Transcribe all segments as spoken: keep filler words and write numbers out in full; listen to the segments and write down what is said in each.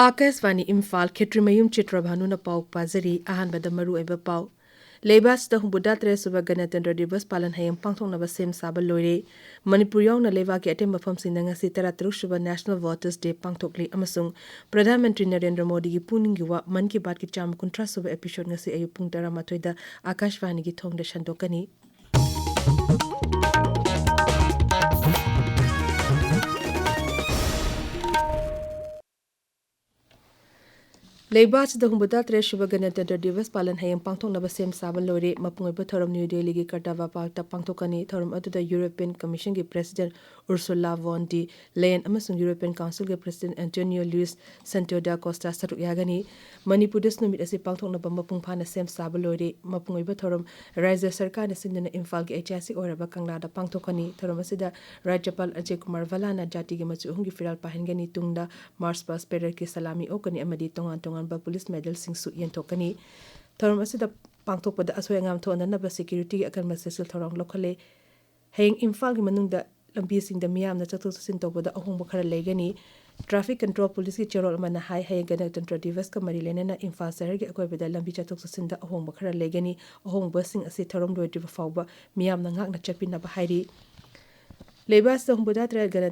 ꯑꯥꯀꯥꯁꯕꯥꯅꯤ ꯏꯝꯐꯥꯜ, ꯈꯦꯇ꯭ꯔꯤꯃꯌꯨꯝ ꯆꯤꯇ꯭ꯔꯚꯥꯅꯨꯅ ꯄꯥꯎ ꯄꯥꯖꯔꯤ꯫ ꯑꯍꯥꯟꯕꯗ ꯃꯔꯨꯑꯣꯏꯕ ꯄꯥꯎ꯫ ꯂꯩꯕꯥꯛꯁꯤꯗ ꯍꯨꯝꯐꯨꯇꯔꯦꯠ ꯁꯨꯕ ꯒꯅꯇꯟꯇ꯭ꯔ ꯗꯤꯕꯁ ꯄꯥꯂꯟ ꯍꯌꯦꯡ ꯄꯥꯡꯊꯣꯛꯅꯕ ꯁꯦꯝ ꯁꯥꯕ ꯂꯣꯏꯔꯦ꯫ ꯃꯅꯤꯄꯨꯔ ꯌꯥꯎꯅ ꯂꯩꯕꯥꯛꯀꯤ ꯑꯇꯩ ꯃꯐꯝꯁꯤꯡꯗ ꯉꯁꯤ ꯇꯔꯥꯇꯔꯨꯛ ꯁꯨꯕ National Voters Day ꯄꯥꯡꯊꯣꯛꯂꯤ ꯑꯃꯁꯨꯡ ꯄ꯭ꯔꯙꯥꯟ ꯃꯟꯇ꯭ꯔꯤ ꯅꯔꯦꯟꯗ꯭ꯔ ꯃꯣꯗꯤꯒꯤ ꯄꯨꯛꯅꯤꯡꯒꯤ ꯋꯥ ꯃꯟ ꯀꯤ ꯕꯥꯠꯀꯤ ꯆꯥꯝꯃ ꯀꯨꯟꯊ꯭ꯔꯥ ꯁꯨꯕ episode ꯉꯁꯤ ꯑꯌꯨꯛ ꯄꯨꯡ ꯇꯔꯥꯃꯥꯊꯣꯏꯗ ꯑꯥꯀꯥꯁꯕꯥꯅꯤꯒꯤ ꯊꯣꯡꯗ ꯁꯟꯗꯣꯛꯀꯅꯤ꯫ ꯂꯩꯕꯥꯛ ꯑꯁꯤꯗ ꯍꯨꯝꯐꯨꯇꯔꯦꯠ ꯁꯨꯕ ꯒꯅꯇꯟꯇ꯭ꯔ ꯗꯤꯕꯁ ꯄꯥꯂꯟ ꯍꯌꯦꯡ ꯄꯥꯡꯊꯣꯛꯅꯕ ꯁꯦꯝ ꯁꯥꯕ ꯂꯣꯏꯔꯦ꯫ ꯃꯄꯨꯡ ꯑꯣꯏꯕ ꯊꯧꯔꯝ ꯅ꯭ꯌꯨ ꯗꯦꯜꯂꯤꯒꯤ ꯀꯔꯇꯕ ꯄꯥꯔꯛꯇ ꯄꯥꯡꯊꯣꯛꯀꯅꯤ꯫ ꯊꯧꯔꯝ ꯑꯗꯨꯗ European Commission ꯒꯤ President Ursula von der Leyen ꯑꯃꯁꯨꯡ European Council ꯒꯤ President Antonio Luis Santos da Costa ꯁꯔꯨꯛ ꯌꯥꯒꯅꯤ꯫ ꯃꯅꯤꯄꯨꯔꯗꯁꯨ ꯅꯨꯃꯤꯠ ꯑꯁꯤ ꯄꯥꯡꯊꯣꯛꯅꯕ ꯃꯄꯨꯡ ꯐꯥꯅ ꯁꯦꯝ ꯁꯥꯕ ꯂꯣꯏꯔꯦ꯫ ꯃꯄꯨꯡ ꯑꯣꯏꯕ ꯊꯧꯔꯝ ꯔꯥꯖ꯭ꯌ ꯁꯔꯀꯥꯔꯅ ꯁꯤꯟꯗꯨꯅ ꯏꯝꯐꯥꯜꯒꯤ ꯏꯇꯤꯍꯥꯁꯤꯛ ꯑꯣꯏꯔꯕ ꯀꯪꯂꯥꯗ ꯄꯥꯡꯊꯣꯛꯀꯅꯤ꯫ ꯊꯧꯔꯝ ꯑꯁꯤꯗ ꯔꯥꯖ꯭ꯌꯄꯥꯜ ꯑꯖꯌ ꯀꯨꯃꯥꯔ ꯚꯜꯂꯥꯅ ꯖꯥꯇꯤꯒꯤ ꯃꯆꯨ ꯑꯍꯨꯝꯒꯤ ꯐꯤꯔꯥꯜ ꯄꯥꯏꯍꯟꯒꯅꯤ꯫ ꯇꯨꯡꯗ March past parade ꯀꯤ ꯁꯂꯥꯃꯤ ꯑꯣꯛꯀꯅꯤ ꯑꯃꯗꯤ ꯇꯣꯉꯥꯟ ꯇꯣꯉꯥꯟꯕ police medal ꯁꯤꯡꯁꯨ ꯌꯦꯟꯊꯣꯛꯀꯅꯤ꯫ ꯊꯧꯔꯝ ꯑꯁꯤꯗ ꯄꯥꯡꯊꯣꯛꯄꯗ ꯑꯁꯣꯏ ꯑꯉꯥꯝ ꯊꯣꯛꯍꯟꯗꯅꯕ security ꯒꯤ ꯑꯀꯟꯕ ꯆꯦꯛꯁꯤꯜ ꯊꯧꯔꯥꯡ ꯂꯧꯈꯠꯂꯦ꯫ ꯍꯌꯦꯡ ꯏꯝꯐꯥꯜꯒꯤ ꯃꯅꯨꯡꯗ ꯂꯝꯕꯤꯁꯤꯡꯗ ꯃꯤꯌꯥꯝꯅ ꯆꯠꯊꯣꯛ ꯆꯠꯁꯤꯟ ꯇꯧꯕꯗ ꯑꯍꯣꯡꯕ ꯈꯔ ꯂꯩꯒꯅꯤ꯫ Traffic Control Police ꯀꯤ ꯆꯦꯔꯣꯜ ꯑꯃꯅ ꯍꯥꯏ, ꯍꯌꯦꯡ ꯒꯅꯇꯟꯇ꯭ꯔ ꯗꯤꯕꯁꯀ ꯃꯔꯤ ꯂꯩꯅꯅ ꯏꯝꯐꯥꯜ ꯁꯍꯔꯒꯤ ꯑꯀꯣꯏꯕꯗ ꯂꯝꯕꯤ ꯆꯠꯊꯣꯛ ꯆꯠꯁꯤꯟꯗ ꯑꯍꯣꯡꯕ ꯈꯔ ꯂꯩꯒꯅꯤ꯫ ꯑꯍꯣꯡꯕꯁꯤꯡ ꯑꯁꯤ ꯊꯧꯔꯝ ꯂꯣꯏꯗ꯭ꯔꯤꯕ ꯐꯥꯎꯕ ꯃꯤꯌꯥꯝꯅ ꯉꯥꯛꯅ ꯆꯠꯄꯤꯅꯕ ꯍꯥꯏꯔꯤ꯫ ꯂꯩꯕꯥꯛ ꯑꯁꯤꯗ ꯍꯨꯝꯐꯨꯇꯔꯦꯠ ꯒꯅ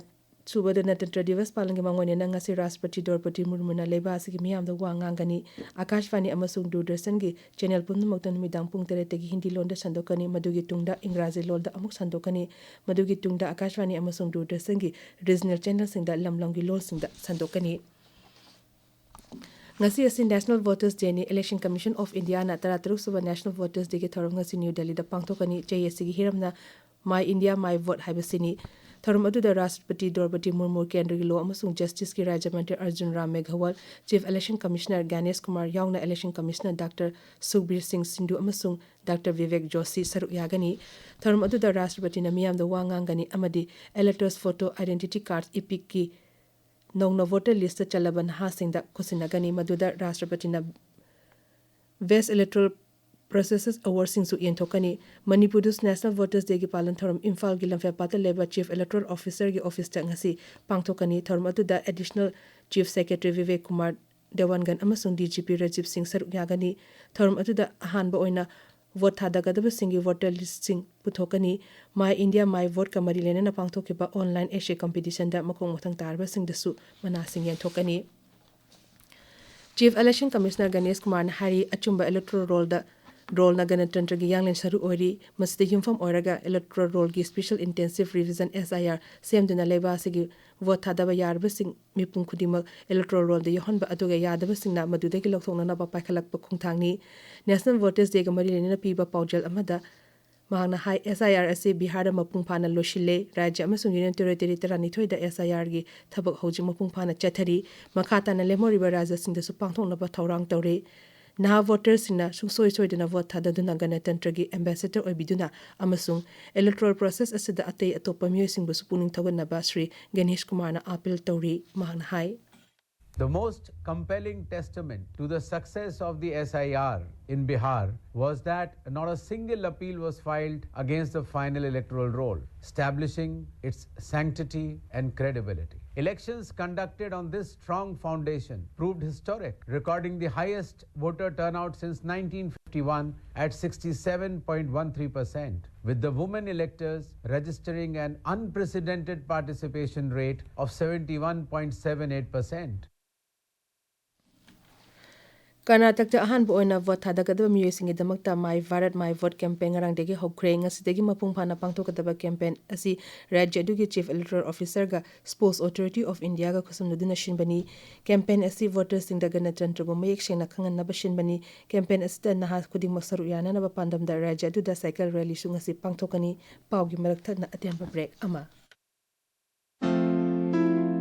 ꯁꯨꯕ ꯒꯅꯇꯟꯇ꯭ꯔ ꯗꯤꯕꯁ ꯄꯥꯂꯟꯒꯤ ꯃꯥꯡꯑꯣꯏꯅꯅ ꯉꯁꯤ ꯔꯥꯁꯇ꯭ꯔꯄꯇꯤ ꯗ꯭ꯔꯧꯄꯗꯤ ꯃꯨꯔꯃꯨꯅ ꯂꯩꯕꯥꯛ ꯑꯁꯤꯒꯤ ꯃꯤꯌꯥꯝꯗ ꯋꯥ ꯉꯥꯡꯒꯅꯤ꯫ ꯑꯥꯀꯥꯁꯕꯥꯅꯤ ꯑꯃꯁꯨꯡ ꯗꯨꯔꯗꯔꯁꯟꯒꯤ channel ꯄꯨꯝꯅꯃꯛꯇ ꯅꯨꯃꯤꯗꯥꯡ ꯄꯨꯡ ꯇꯔꯦꯠꯇꯒꯤ ꯍꯤꯟꯗꯤ ꯂꯣꯟꯗ ꯁꯟꯗꯣꯛꯀꯅꯤ꯫ ꯃꯗꯨꯒꯤ ꯇꯨꯡꯗ ꯏꯪꯒ꯭ꯔꯥꯖꯤ ꯂꯣꯟꯗ ꯑꯃꯨꯛ ꯁꯟꯗꯣꯛꯀꯅꯤ꯫ ꯃꯗꯨꯒꯤ ꯇꯨꯡꯗ ꯑꯥꯀꯥꯁꯕꯥꯅꯤ ꯑꯃꯁꯨꯡ ꯗꯨꯔꯗꯔꯁꯟꯒꯤ regional channel ꯁꯤꯡꯗ ꯂꯝ ꯂꯝꯒꯤ ꯂꯣꯟꯁꯤꯡꯗ ꯁꯟꯗꯣꯛꯀꯅꯤ꯫ ꯉꯁꯤ ꯑꯁꯤ National Voters Day ꯅꯤ꯫ Election Commission of India ꯅ ꯇꯔꯥꯇꯔꯨꯛ ꯁꯨꯕ National Voters Day ꯒꯤ ꯊꯧꯔꯝ ꯉꯁꯤ ꯅ꯭ꯌꯨ ꯗꯦꯜꯂꯤꯗ ꯄꯥꯡꯊꯣꯛꯀꯅꯤ꯫ ꯆꯍꯤ ꯑꯁꯤꯒꯤ ꯍꯤꯔꯝꯅ My India, My Vote ꯍꯥꯏꯕꯁꯤꯅꯤ꯫ ꯊꯧꯔꯝ ꯑꯗꯨꯗ ꯔꯥꯁꯇ꯭ꯔꯄꯇꯤ ꯗ꯭ꯔꯧꯄꯗꯤ ꯃꯨꯔꯃꯨ, ꯀꯦꯟꯗ꯭ꯔꯒꯤ law ꯑꯃꯁꯨꯡ justice ꯀꯤ ꯔꯥꯖ꯭ꯌ ꯃꯟꯇ꯭ꯔꯤ Arjun Ram ꯃꯦꯘꯋꯥꯜ, Chief Election Commissioner ꯒ꯭ꯌꯥꯅꯦꯁ Kumar ꯌꯥꯎꯅ Election Commissioner Doctor ꯁꯨꯈꯕꯤꯔ ꯁꯤꯡ ꯁꯤꯟꯙꯨ ꯑꯃꯁꯨꯡ Doctor ꯚꯤꯕꯦꯛ ꯖꯣꯁꯤ ꯁꯔꯨꯛ ꯌꯥꯒꯅꯤ꯫ ꯊꯧꯔꯝ ꯑꯗꯨꯗ ꯔꯥꯁꯇ꯭ꯔꯄꯇꯤꯅ ꯃꯤꯌꯥꯝꯗ ꯋꯥ ꯉꯥꯡꯒꯅꯤ ꯑꯃꯗꯤ electors photo, identity cards, EPIC ꯀꯤ ꯅꯧꯅ voter list ꯇ ꯆꯜꯂꯕ ꯅꯍꯥꯁꯤꯡꯗ ꯈꯨꯠꯁꯤꯟꯅꯒꯅꯤ꯫ ꯃꯗꯨꯗ ꯔꯥꯁꯇ꯭ꯔꯄꯇꯤꯅ Best Electoral Processes Award ꯁꯤꯡꯁꯨ ꯌꯦꯟꯊꯣꯛꯀꯅꯤ꯫ ꯃꯅꯤꯄꯨꯔꯗꯁꯨ National Voters Day ꯒꯤ ꯄꯥꯂꯟ ꯊꯧꯔꯝ ꯏꯝꯐꯥꯜꯒꯤ ꯂꯝꯐꯦꯜꯄꯥꯠꯇ ꯂꯩꯕ Chief Electoral Officer ꯒꯤ office ꯇ ꯉꯁꯤ ꯄꯥꯡꯊꯣꯛꯀꯅꯤ꯫ ꯊꯧꯔꯝ ꯑꯗꯨꯗ Additional Chief Secretary Vivek Kumar Dewangan ꯑꯃꯁꯨꯡ D G P Rajiv Singh ꯁꯔꯨꯛ ꯌꯥꯒꯅꯤ꯫ ꯊꯧꯔꯝ ꯑꯗꯨꯗ ꯑꯍꯥꯟꯕ ꯑꯣꯏꯅ ꯚꯣꯠ ꯊꯥꯗꯒꯗꯕꯁꯤꯡꯒꯤ voter listꯁꯤꯡ ꯄꯨꯊꯣꯛꯀꯅꯤ꯫ My India My Voteꯀ ꯃꯔꯤ ꯂꯩꯅꯅ ꯄꯥꯡꯊꯣꯛꯈꯤꯕ online essay competitionꯗ ꯃꯈꯣꯡ ꯃꯊꯪ ꯇꯥꯔꯕꯁꯤꯡꯗꯁꯨ ꯃꯅꯥꯁꯤꯡ ꯌꯦꯟꯊꯣꯛꯀꯅꯤ꯫ Chief Election Commissioner ꯒꯅꯦꯁ ꯀꯨꯃꯥꯔꯅ ꯍꯥꯏꯔꯤ, ꯑꯆꯨꯝꯕ electoral rollꯗ, rollꯅ ꯒꯅꯇꯟꯇ꯭ꯔꯒꯤ ꯌꯥꯡꯂꯦꯟ ꯁꯔꯨ ꯑꯣꯏꯔꯤ꯫ ꯃꯁꯤꯗ ꯌꯨꯝꯐꯝ ꯑꯣꯏꯔꯒ electoral rollꯒꯤ Special Intensive Revision, S I R, ꯁꯦꯝꯗꯨꯅ ꯂꯩꯕꯥꯛ ꯑꯁꯤꯒꯤ ꯚꯣꯠ ꯊꯥꯗꯕ ꯌꯥꯔꯕꯁꯤꯡ ꯃꯤꯄꯨꯝ ꯈꯨꯗꯤꯡꯃꯛ electoral rollꯗ ꯌꯥꯎꯍꯟꯕ, ꯑꯗꯨꯒ ꯌꯥꯗꯕꯁꯤꯡꯅ ꯃꯗꯨꯗꯒꯤ ꯂꯧꯊꯣꯛꯅꯅꯕ ꯄꯥꯏꯈꯠꯂꯛꯄ ꯈꯣꯡꯊꯥꯡꯅꯤ꯫ National Voters Dayꯒ ꯃꯔꯤ ꯂꯩꯅꯅ ꯄꯤꯕ ꯄꯥꯎꯖꯦꯜ ꯑꯃꯗ ꯃꯍꯥꯛꯅ ꯍꯥꯏ, S I R ꯑꯁꯤ ꯕꯤꯍꯥꯔꯗ ꯃꯄꯨꯡ ꯐꯥꯅ ꯂꯣꯏꯁꯤꯜꯂꯦ꯫ ꯔꯥꯖ꯭ꯌ ꯑꯃꯁꯨꯡ Union Territory ꯇꯔꯥꯅꯤꯊꯣꯏꯗ S I Rꯒꯤ ꯊꯕꯛ ꯍꯧꯖꯤꯛ ꯃꯄꯨꯡ ꯐꯥꯅ ꯆꯠꯊꯔꯤ꯫ ꯃꯈꯥ ꯇꯥꯅ ꯂꯦꯝꯍꯧꯔꯤꯕ ꯔꯥꯖ꯭ꯌꯁꯤꯡꯗꯁꯨ ꯄꯥꯡꯊꯣꯛꯅꯕ ꯊꯧꯔꯥꯡ ꯇꯧꯔꯤ꯫ ꯅꯍꯥ votersꯁꯤꯡꯅ ꯁꯨꯡꯁꯣꯏ ꯁꯣꯏꯗꯅ ꯚꯣꯠ ꯊꯥꯗꯗꯨꯅ ꯒꯅꯇꯟꯇ꯭ꯔꯒꯤ ambassador ꯑꯣꯏꯕꯤꯗꯨꯅ ꯑꯃꯁꯨꯡ electoral process ꯑꯁꯤꯗ ꯑꯇꯩ ꯑꯇꯣꯞꯄ ꯃꯤꯑꯣꯏꯁꯤꯡꯕꯨꯁꯨ ꯄꯨꯛꯅꯤꯡ ꯊꯧꯒꯠꯅꯕ ꯁ꯭ꯔꯤ ꯒꯅꯦꯁ ꯀꯨꯃꯥꯔꯅ appeal ꯇꯧꯔꯤ꯫ ꯃꯍꯥꯛꯅ ꯍꯥꯏ, The most compelling testament to the success of the S I R in Bihar was that not a single appeal was filed against the final electoral roll, establishing its sanctity and credibility. Elections conducted on this strong foundation proved historic, recording the highest voter turnout since nineteen fifty-one at sixty-seven point one three percent, with the women electors registering an unprecedented participation rate of seventy-one point seven eight percent. ꯀꯔꯅꯥꯇꯛꯇ ꯑꯍꯥꯟꯕ ꯑꯣꯏꯅ vote ꯊꯥꯗꯒꯗꯕ ꯃꯤꯑꯣꯏꯁꯤꯡꯒꯤꯗꯃꯛꯇ My Bharat My Vote campaign ꯉꯔꯥꯡꯗꯒꯤ ꯍꯧꯈ꯭ꯔꯦ꯫ ꯉꯁꯤꯗꯒꯤ ꯃꯄꯨꯡ ꯐꯥꯅ ꯄꯥꯡꯊꯣꯛꯀꯗꯕ campaign ꯑꯁꯤ ꯔꯥꯖ꯭ꯌ ꯑꯗꯨꯒꯤ Chief Electoral Officerꯒ Sports Authority of Indiaꯒ ꯈꯨꯠꯁꯝꯅꯗꯨꯅ ꯁꯤꯟꯕꯅꯤ꯫ Campaign ꯑꯁꯤ votersꯁꯤꯡꯗ ꯒꯅꯇꯟꯇ꯭ꯔꯕꯨ ꯃꯌꯦꯛ ꯁꯦꯡꯅ ꯈꯪꯍꯟꯅꯕ ꯁꯤꯟꯕꯅꯤ꯫ Campaign ꯑꯁꯤꯗ ꯅꯍꯥ ꯈꯨꯗꯤꯡꯃꯛ ꯁꯔꯨꯛ ꯌꯥꯅꯅꯕ ꯄꯥꯟꯗꯝꯗ ꯔꯥꯖ꯭ꯌ ꯑꯗꯨꯗ cycle rallyꯁꯨ ꯉꯁꯤ ꯄꯥꯡꯊꯣꯛꯀꯅꯤ꯫ ꯄꯥꯎꯒꯤ ꯃꯔꯛ ꯊꯠꯅ ꯑꯇꯦꯟꯕ break ꯑꯃ꯫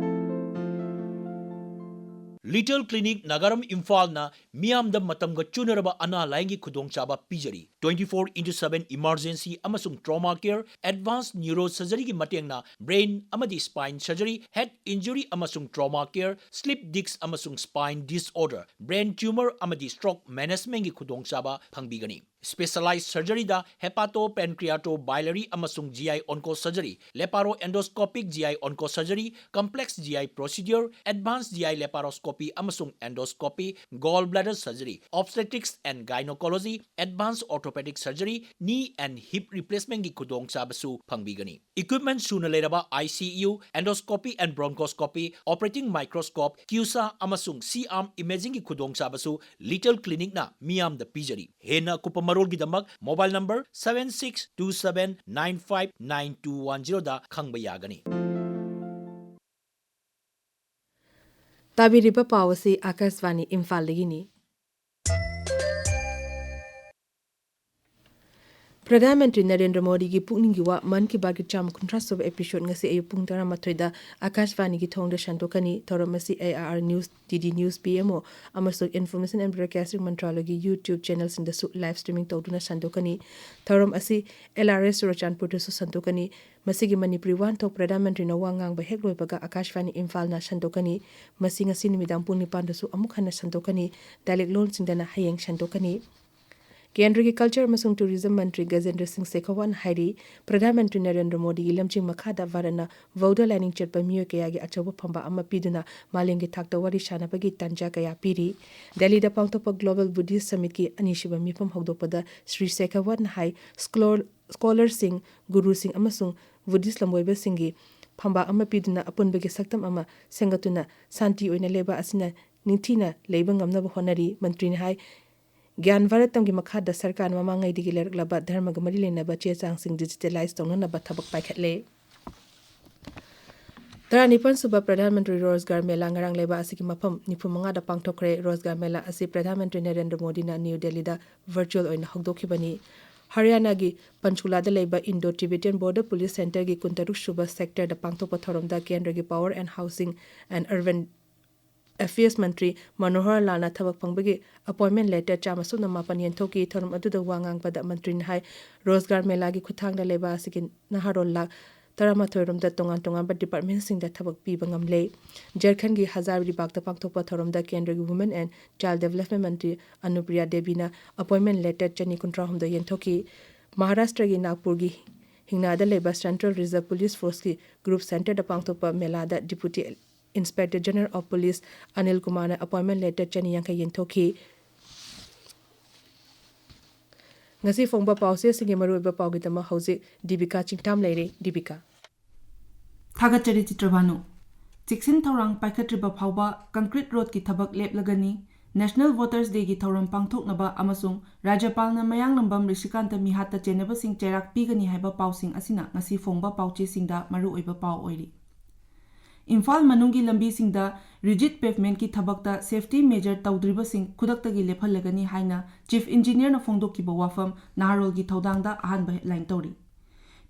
Little Clinic ꯅꯥꯒꯥꯔꯝ ꯏꯝꯐꯥꯜꯅ ꯃꯤꯌꯥꯝꯗ ꯃꯇꯝꯒ ꯆꯨꯅꯔꯕ ꯑꯅꯥ ꯂꯥꯌꯦꯡꯒꯤ ꯈꯨꯗꯣꯡꯆꯥꯕ ꯄꯤꯖꯔꯤ꯫ Twenty four into seven emergency ꯑꯃꯁꯨꯡ trauma care, advanced neurosurgeryꯒꯤ ꯃꯇꯦꯡꯅ brain ꯑꯃꯗꯤ spine surgery, head injury ꯑꯃꯁꯨꯡ trauma care, slip disc ꯑꯃꯁꯨꯡ spine disorder, brain tumor ꯑꯃꯗꯤ stroke managementꯒꯤ ꯈꯨꯗꯣꯡꯆꯥꯕ ꯐꯪꯕꯤꯒꯅꯤ꯫ Specialized surgeryꯗ hepatopancreatobiliary ꯑꯃꯁꯨꯡ G I onco surgery, laparoendoscopic G I onco surgery, complex G I procedure, advanced G I laparoscopy ꯑꯃꯁꯨꯡ endoscopy, gallbladder surgery, obstetrics and gynecology, advanced orthopedic surgery, knee and hip replacementꯀꯤ ꯈꯨꯗꯣꯡꯆꯥꯕꯁꯨ ꯐꯪꯕꯤꯒꯅꯤ꯫ Equipment ꯁꯨꯅ ꯂꯩꯔꯕ I C U, endoscopy and bronchoscopy, operating microscope, CUSA ꯑꯃꯁꯨꯡ C-arm imagingꯒꯤ ꯈꯨꯗꯣꯡꯆꯥꯕꯁꯨ Little Clinicꯅ ꯃꯤꯌꯥꯝꯗ ꯄꯤꯖꯔꯤ꯫ ꯍꯦꯟꯅ ꯑꯀꯨꯞꯄ ꯃꯔꯣꯜꯒꯤꯗꯃꯛ mobile number seven six two seven nine five nine two one zeroꯗ ꯈꯪꯕ ꯌꯥꯒꯅꯤ꯫ ꯇꯥꯕꯤꯔꯤꯕ ꯄꯥꯎ ꯑꯁꯤ ꯑꯥꯀꯥꯁꯕꯥꯅꯤ ꯏꯝꯐꯥꯜꯗꯒꯤꯅꯤ꯫ ꯄ꯭ꯔꯙꯥꯟ ꯃꯟꯇ꯭ꯔꯤ ꯅꯔꯦꯟꯗ꯭ꯔ ꯃꯣꯗꯤꯒꯤ ꯄꯨꯛꯅꯤꯡꯒꯤ ꯋꯥ ꯃꯟ ꯀꯤ ꯕꯥꯠꯀꯤ ꯆꯥꯝꯃ ꯀꯨꯟꯊ꯭ꯔꯥ ꯁꯨꯕ episode ꯉꯁꯤ ꯑꯌꯨꯛ ꯄꯨꯡ ꯇꯔꯥꯃꯥꯊꯣꯏꯗ ꯑꯥꯀꯥꯁꯕꯥꯅꯤꯒꯤ ꯊꯣꯡꯗ ꯁꯟꯗꯣꯛꯀꯅꯤ꯫ ꯊꯧꯔꯝ ꯑꯁꯤ A I R News, D D News P M O ꯑꯃꯁꯨꯡ Information and Broadcasting ꯃꯟꯇ꯭ꯔꯥꯂꯌꯒꯤ YouTube channelꯁꯤꯡꯗꯁꯨ live streaming ꯇꯧꯗꯨꯅ ꯁꯟꯗꯣꯛꯀꯅꯤ꯫ ꯊꯧꯔꯝ ꯑꯁꯤ L R S ꯆꯨꯔꯆꯥꯟꯄꯨꯔꯗꯁꯨ ꯁꯟꯗꯣꯛꯀꯅꯤ꯫ ꯃꯁꯤꯒꯤ ꯃꯅꯤꯄꯨꯔꯤ ꯋꯥꯍꯟꯊꯣꯛ ꯄ꯭ꯔꯙꯥꯟ ꯃꯟꯇ꯭ꯔꯤꯅ ꯋꯥ ꯉꯥꯡꯕ ꯍꯦꯛ ꯂꯣꯏꯕꯒ ꯑꯥꯀꯥꯁꯕꯥꯅꯤ ꯏꯝꯐꯥꯜꯅ ꯁꯟꯗꯣꯛꯀꯅꯤ꯫ ꯃꯁꯤ ꯉꯁꯤ ꯅꯨꯃꯤꯗꯥꯡ ꯄꯨꯡ ꯅꯤꯄꯥꯟꯗꯁꯨ ꯑꯃꯨꯛ ꯍꯟꯅ ꯁꯟꯗꯣꯛꯀꯅꯤ꯫ ꯗꯥꯏꯂꯦꯛ ꯂꯣꯟꯁꯤꯡꯗꯅ ꯍꯌꯦꯡ ꯁꯟꯗꯣꯛꯀꯅꯤ꯫ ꯀꯦꯟꯗ꯭ꯔꯒꯤ Culture ꯑꯃꯁꯨꯡ Tourism ꯃꯟꯇ꯭ꯔꯤ ꯒꯖꯦꯟꯗ꯭ꯔ ꯁꯤꯡ ꯁꯦꯈꯥꯋꯠꯅ ꯍꯥꯏꯔꯤ, ꯄ꯭ꯔꯙꯥꯟ ꯃꯟꯇ꯭ꯔꯤ ꯅꯔꯦꯟꯗ꯭ꯔ ꯃꯣꯗꯤꯒꯤ ꯂꯝꯖꯤꯡ ꯃꯈꯥꯗ ꯚꯥꯔꯠꯅ ꯕꯧꯗ ꯂꯥꯏꯅꯤꯡ ꯆꯠꯄ ꯃꯤꯑꯣꯏ ꯀꯌꯥꯒꯤ ꯑꯆꯧꯕ ꯐꯝꯕꯥꯛ ꯑꯃ ꯄꯤꯗꯨꯅ ꯃꯥꯂꯦꯝꯒꯤ ꯊꯥꯛꯇ ꯋꯥꯔꯤ ꯁꯥꯅꯕꯒꯤ ꯇꯥꯟꯖꯥ ꯀꯌꯥ ꯄꯤꯔꯤ꯫ ꯗꯦꯜꯂꯤꯗ ꯄꯥꯡꯊꯣꯛꯄ Global Buddhist Summitꯀꯤ ꯑꯅꯤꯁꯨꯕ ꯃꯤꯐꯝ ꯍꯧꯗꯣꯛꯄꯗ ꯁ꯭ꯔꯤ ꯁꯦꯈꯥꯋꯠꯅ ꯍꯥꯏ, ꯁ꯭ꯀꯣꯂꯔꯁꯤꯡ, ꯒꯨꯔꯨꯁꯤꯡ ꯑꯃꯁꯨꯡ Buddhist ꯂꯝꯕꯣꯏꯕꯁꯤꯡꯒꯤ ꯐꯝꯕꯥꯛ ꯑꯃ ꯄꯤꯗꯨꯅ ꯑꯄꯨꯟꯕꯒꯤ ꯁꯛꯇꯝ ꯑꯃ ꯁꯦꯝꯒꯠꯇꯨꯅ ꯁꯥꯟꯇꯤ ꯑꯣꯏꯅ ꯂꯩꯕ ꯑꯁꯤꯅ ꯅꯤꯡꯊꯤꯅ ꯂꯩꯕ ꯉꯝꯅꯕ ꯍꯣꯠꯅꯔꯤ꯫ ꯃꯟꯇ꯭ꯔꯤꯅ ꯍꯥꯏ, ꯒ꯭ꯌꯥꯟ ꯚꯥꯔꯠꯇꯝꯒꯤ ꯃꯈꯥꯗ ꯁꯔꯀꯥꯔꯅ ꯃꯃꯥꯡꯉꯩꯗꯒꯤ ꯂꯩꯔꯛꯂꯕ ꯙꯔꯃꯒ ꯃꯔꯤ ꯂꯩꯅꯕ ꯆꯦ ꯆꯥꯡꯁꯤꯡ digitalize ꯇꯧꯅꯅꯕ ꯊꯕꯛ ꯄꯥꯏꯈꯠꯂꯦ꯫ ꯇꯔꯥꯅꯤꯄꯥꯟ ꯁꯨꯕ ꯄ꯭ꯔꯙꯥꯟ ꯃꯟꯇ꯭ꯔꯤ ꯔꯣꯖꯒꯥꯔ ꯃꯦꯂꯥ ꯉꯔꯥꯡ ꯂꯩꯕꯥꯛ ꯑꯁꯤꯒꯤ ꯃꯐꯝ ꯅꯤꯐꯨ ꯃꯉꯥꯗ ꯄꯥꯡꯊꯣꯛꯈ꯭ꯔꯦ꯫ ꯔꯣꯖꯒꯥꯔ ꯃꯦꯂꯥ ꯑꯁꯤ ꯄ꯭ꯔꯙꯥꯟ ꯃꯟꯇ꯭ꯔꯤ ꯅꯔꯦꯟꯗ꯭ꯔ ꯃꯣꯗꯤꯅ ꯅ꯭ꯌꯨ ꯗꯦꯜꯂꯤꯗ virtual ꯑꯣꯏꯅ ꯍꯧꯗꯣꯛꯈꯤꯕꯅꯤ꯫ ꯍꯔꯤꯌꯥꯅꯥꯒꯤ ꯄꯟꯆꯀꯨꯂꯥꯗ ꯂꯩꯕ Indo Tibetan Border Police Centreꯒꯤ ꯀꯨꯟꯇꯔꯨꯛ ꯁꯨꯕ sectorꯗ ꯄꯥꯡꯊꯣꯛꯄ ꯊꯧꯔꯝꯗ ꯀꯦꯟꯗ꯭ꯔꯒꯤ Power and Housing and Urban Affairs ꯃꯟꯇ꯭ꯔꯤ ꯃꯅꯣꯍꯔ ꯂꯥꯜꯅ ꯊꯕꯛ ꯐꯪꯕꯒꯤ appointment letter ꯆꯥꯝꯃ ꯁꯨꯞꯅ ꯃꯥꯄꯟ ꯌꯦꯟꯊꯣꯛꯈꯤ꯫ ꯊꯧꯔꯝ ꯑꯗꯨꯗ ꯋꯥ ꯉꯥꯡꯕꯗ ꯃꯟꯇ꯭ꯔꯤꯅ ꯍꯥꯏ, ꯔꯣꯖꯒꯥꯔ ꯃꯦꯂꯥꯒꯤ ꯈꯨꯠꯊꯥꯡꯗ ꯂꯩꯕꯥꯛ ꯑꯁꯤꯒꯤ ꯅꯍꯥꯔꯣꯜ ꯂꯥꯈ ꯇꯔꯥꯃꯥꯊꯣꯏ ꯔꯣꯝꯗ ꯇꯣꯉꯥꯟ ꯇꯣꯉꯥꯟꯕ departmentꯁꯤꯡꯗ ꯊꯕꯛ ꯄꯤꯕ ꯉꯝꯂꯦ꯫ ꯖꯔꯈꯟꯒꯤ ꯍꯖꯥꯔꯤꯕꯥꯒꯇ ꯄꯥꯡꯊꯣꯛꯄ ꯊꯧꯔꯝꯗ ꯀꯦꯟꯗ꯭ꯔꯒꯤ Women and Child Development Mantri ꯑꯅꯨꯄ꯭ꯔꯤꯌꯥ ꯗꯦꯕꯤꯅ appointment letter ꯆꯅꯤ ꯀꯨꯟꯊ꯭ꯔꯥꯍꯨꯝꯗꯣꯏ ꯌꯦꯟꯊꯣꯛꯈꯤ꯫ ꯃꯍꯥꯔꯥꯁꯇ꯭ꯔꯒꯤ ꯅꯥꯒꯄꯨꯔꯒꯤ ꯍꯤꯡꯅꯥꯗ ꯂꯩꯕ Central Reserve Police Forceꯀꯤ group centreꯗ ꯄꯥꯡꯊꯣꯛꯄ ꯃꯦꯂꯥꯗ Deputy Inspector General of Police Anil ꯀꯨꯃꯥꯔꯅ appointment letter ꯆꯅꯤ ꯌꯥꯡꯈꯩ ꯌꯦꯟꯊꯣꯛꯈꯤ꯫ ꯉꯁꯤ ꯐꯣꯡꯕ ꯄꯥꯎꯆꯦꯁꯤꯡꯒꯤ ꯃꯔꯨꯑꯣꯏꯕ ꯄꯥꯎꯒꯤꯗꯃꯛ ꯍꯧꯖꯤꯛ ꯗꯤꯕꯤꯀꯥ ꯆꯤꯡꯊꯥꯝ ꯂꯩꯔꯦ꯫ ꯗꯤꯕꯤꯀꯥ꯫ ꯊꯥꯒꯠꯆꯔꯤ ꯆꯤꯇ꯭ꯔꯚꯥꯅꯨ꯫ ꯆꯦꯛꯁꯤꯟ ꯊꯧꯔꯥꯡ ꯄꯥꯏꯈꯠꯇ꯭ꯔꯤꯕ ꯐꯥꯎꯕ concrete roadꯀꯤ ꯊꯕꯛ ꯂꯦꯞꯂꯒꯅꯤ꯫ National Voters Dayꯒꯤ ꯊꯧꯔꯝ ꯄꯥꯡꯊꯣꯛꯅꯕ ꯑꯃꯁꯨꯡ ꯔꯥꯖ꯭ꯌꯄꯥꯜꯅ ꯃꯌꯥꯡꯂꯝꯕꯝ ꯔꯤꯁꯤꯀꯥꯟꯇ ꯃꯤꯍꯥꯠꯇ ꯆꯦꯟꯅꯕꯁꯤꯡ ꯆꯩꯔꯥꯛ ꯄꯤꯒꯅꯤ ꯍꯥꯏꯕ ꯄꯥꯎꯁꯤꯡ ꯑꯁꯤꯅ ꯉꯁꯤ ꯐꯣꯡꯕ ꯄꯥꯎꯆꯦꯁꯤꯡꯗ ꯃꯔꯨꯑꯣꯏꯕ ꯄꯥꯎ ꯑꯣꯏꯔꯤ꯫ ꯏꯝꯐꯥꯜ ꯃꯅꯨꯡꯒꯤ ꯂꯝꯕꯤꯁꯤꯡꯗ rigid pavementꯀꯤ ꯊꯕꯛꯇ safety measure ꯇꯧꯗ꯭ꯔꯤꯕꯁꯤꯡ ꯈꯨꯗꯛꯇꯒꯤ ꯂꯦꯞꯍꯜꯂꯒꯅꯤ ꯍꯥꯏꯅ Chief Engineerꯅ ꯐꯣꯡꯗꯣꯛꯈꯤꯕ ꯋꯥꯐꯝ ꯅꯍꯥꯔꯣꯜꯒꯤ ꯊꯧꯗꯥꯡꯗ ꯑꯍꯥꯟꯕ headline ꯇꯧꯔꯤ꯫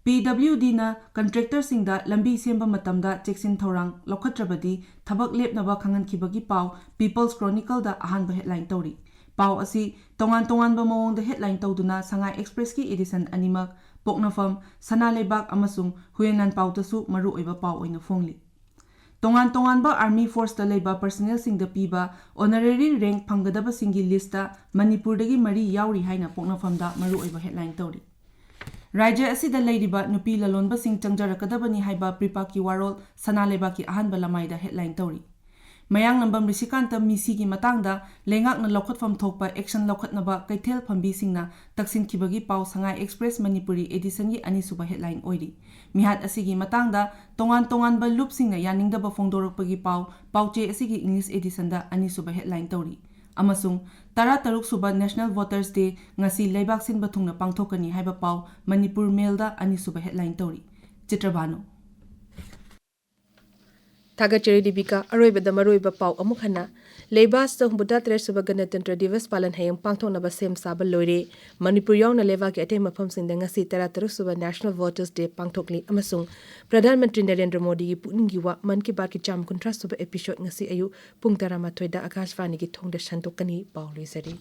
PWDꯅ contractorꯁꯤꯡꯗ ꯂꯝꯕꯤ ꯁꯦꯝꯕ ꯃꯇꯝꯗ ꯆꯦꯛꯁꯤꯟ ꯊꯧꯔꯥꯡ ꯂꯧꯈꯠꯇ꯭ꯔꯕꯗꯤ ꯊꯕꯛ ꯂꯦꯞꯅꯕ ꯈꯪꯍꯟꯈꯤꯕꯒꯤ ꯄꯥꯎ People's Chronicleꯗ ꯑꯍꯥꯟꯕ headline ꯇꯧꯔꯤ꯫ ꯄꯥꯎ ꯑꯁꯤ ꯇꯣꯉꯥꯟ ꯇꯣꯉꯥꯟꯕ ꯃꯑꯣꯡꯗ headline ꯇꯧꯗꯨꯅ ꯁꯉꯥꯏ Expressꯀꯤ edition ꯑꯅꯤꯃꯛ, ꯄꯣꯛꯅꯐꯝ, ꯁꯅꯥ ꯂꯩꯕꯥꯛ ꯑꯃꯁꯨꯡ ꯍꯨꯌꯦꯟ ꯂꯥꯟꯄꯥꯎꯗꯁꯨ ꯃꯔꯨꯑꯣꯏꯕ ꯄꯥꯎ ꯑꯣꯏꯅ ꯐꯣꯡꯂꯤ꯫ ꯇꯣꯉꯥꯟ ꯇꯣꯉꯥꯟꯕ army forceꯇ ꯂꯩꯕ personnelꯁꯤꯡꯗ ꯄꯤꯕ honorary rank ꯐꯪꯒꯗꯕꯁꯤꯡꯒꯤ listꯇ ꯃꯅꯤꯄꯨꯔꯗꯒꯤ ꯃꯔꯤ ꯌꯥꯎꯔꯤ ꯍꯥꯏꯅ ꯄꯣꯛꯅꯐꯝꯗ ꯃꯔꯨꯑꯣꯏꯕ headline ꯇꯧꯔꯤ꯫ ꯔꯥꯖ꯭ꯌ ꯑꯁꯤꯗ ꯂꯩꯔꯤꯕ ꯅꯨꯄꯤ ꯂꯂꯣꯟꯕꯁꯤꯡ ꯆꯪꯖꯔꯛꯀꯗꯕꯅꯤ ꯍꯥꯏꯕ ꯄ꯭ꯔꯤꯄꯥꯛꯀꯤ ꯋꯥꯔꯣꯜ ꯁꯅꯥ ꯂꯩꯕꯥꯛꯀꯤ ꯑꯍꯥꯟꯕ ꯂꯃꯥꯏꯗ headline ꯇꯧꯔꯤ꯫ ꯃꯌꯥꯡꯂꯝꯕꯝ ꯔꯤꯁꯤꯀꯥꯟꯇ ꯃꯤꯁꯤꯒꯤ ꯃꯇꯥꯡꯗ ꯂꯩꯉꯥꯛꯅ ꯂꯧꯈꯠꯐꯝ ꯊꯣꯛꯄ action ꯂꯧꯈꯠꯅꯕ ꯀꯩꯊꯦꯜ ꯐꯝꯕꯤꯁꯤꯡꯅ ꯇꯛꯁꯤꯟꯈꯤꯕꯒꯤ ꯄꯥꯎ ꯁꯉꯥꯏ Express ꯃꯅꯤꯄꯨꯔꯤ editionꯒꯤ ꯑꯅꯤꯁꯨꯕ headline ꯑꯣꯏꯔꯤ꯫ ꯃꯤꯍꯥꯠ ꯑꯁꯤꯒꯤ ꯃꯇꯥꯡꯗ ꯇꯣꯉꯥꯟ ꯇꯣꯉꯥꯟꯕ ꯂꯨꯞꯁꯤꯡꯅ ꯌꯥꯅꯤꯡꯗꯕ ꯐꯣꯡꯗꯣꯔꯛꯄꯒꯤ ꯄꯥꯎ ꯄꯥꯎꯆꯦ ꯑꯁꯤꯒꯤ English editionꯗ ꯑꯅꯤꯁꯨꯕ headline ꯇꯧꯔꯤ꯫ ꯑꯃꯁꯨꯡ ꯇꯔꯥꯇꯔꯨꯛ ꯁꯨꯕ National Voters Day ꯉꯁꯤ ꯂꯩꯕꯥꯛ ꯁꯤꯟꯕ ꯊꯨꯡꯅ ꯄꯥꯡꯊꯣꯛꯀꯅꯤ ꯍꯥꯏꯕ ꯄꯥꯎ ꯃꯅꯤꯄꯨꯔ Mailꯗ ꯑꯅꯤꯁꯨꯕ headline ꯇꯧꯔꯤ꯫ ꯆꯤꯇ꯭ꯔꯚꯥꯅꯨ꯫ ꯊꯥꯒꯠꯆꯔꯤ ꯗꯤꯕꯤꯀꯥ꯫ ꯑꯔꯣꯏꯕꯗ ꯃꯔꯨꯑꯣꯏꯕ ꯄꯥꯎ ꯑꯃꯨꯛ ꯍꯟꯅ꯫ ꯂꯩꯕꯥꯛ ꯑꯁꯤꯗ ꯍꯨꯝꯐꯨꯇꯔꯦꯠ ꯁꯨꯕ ꯒꯅꯇꯟꯇ꯭ꯔ ꯗꯤꯕꯁ ꯄꯥꯂꯟ ꯍꯌꯦꯡ ꯄꯥꯡꯊꯣꯛꯅꯕ ꯁꯦꯝ ꯁꯥꯕ ꯂꯣꯏꯔꯦ꯫ ꯃꯅꯤꯄꯨꯔ ꯌꯥꯎꯅ ꯂꯩꯕꯥꯛꯀꯤ ꯑꯇꯩ ꯃꯐꯝꯁꯤꯡꯗ ꯉꯁꯤ ꯇꯔꯥꯇꯔꯨꯛ ꯁꯨꯕ National Voters Day ꯄꯥꯡꯊꯣꯛꯂꯤ ꯑꯃꯁꯨꯡ ꯄ꯭ꯔꯙꯥꯟ ꯃꯟꯇ꯭ꯔꯤ ꯅꯔꯦꯟꯗ꯭ꯔ ꯃꯣꯗꯤꯒꯤ ꯄꯨꯛꯅꯤꯡꯒꯤ ꯋꯥ ꯃꯟ ꯀꯤ ꯕꯥꯠꯀꯤ ꯆꯥꯝꯃ ꯀꯨꯟꯊ꯭ꯔꯥ ꯁꯨꯕ episode ꯉꯁꯤ ꯑꯌꯨꯛ ꯄꯨꯡ ꯇꯔꯥꯃꯥꯊꯣꯏꯗ ꯑꯀꯥꯁꯕꯥꯅꯤꯒꯤ ꯊꯣꯡꯗ ꯁꯟꯗꯣꯛꯀꯅꯤ꯫ ꯄꯥꯎ ꯂꯣꯏꯖꯔꯦ꯫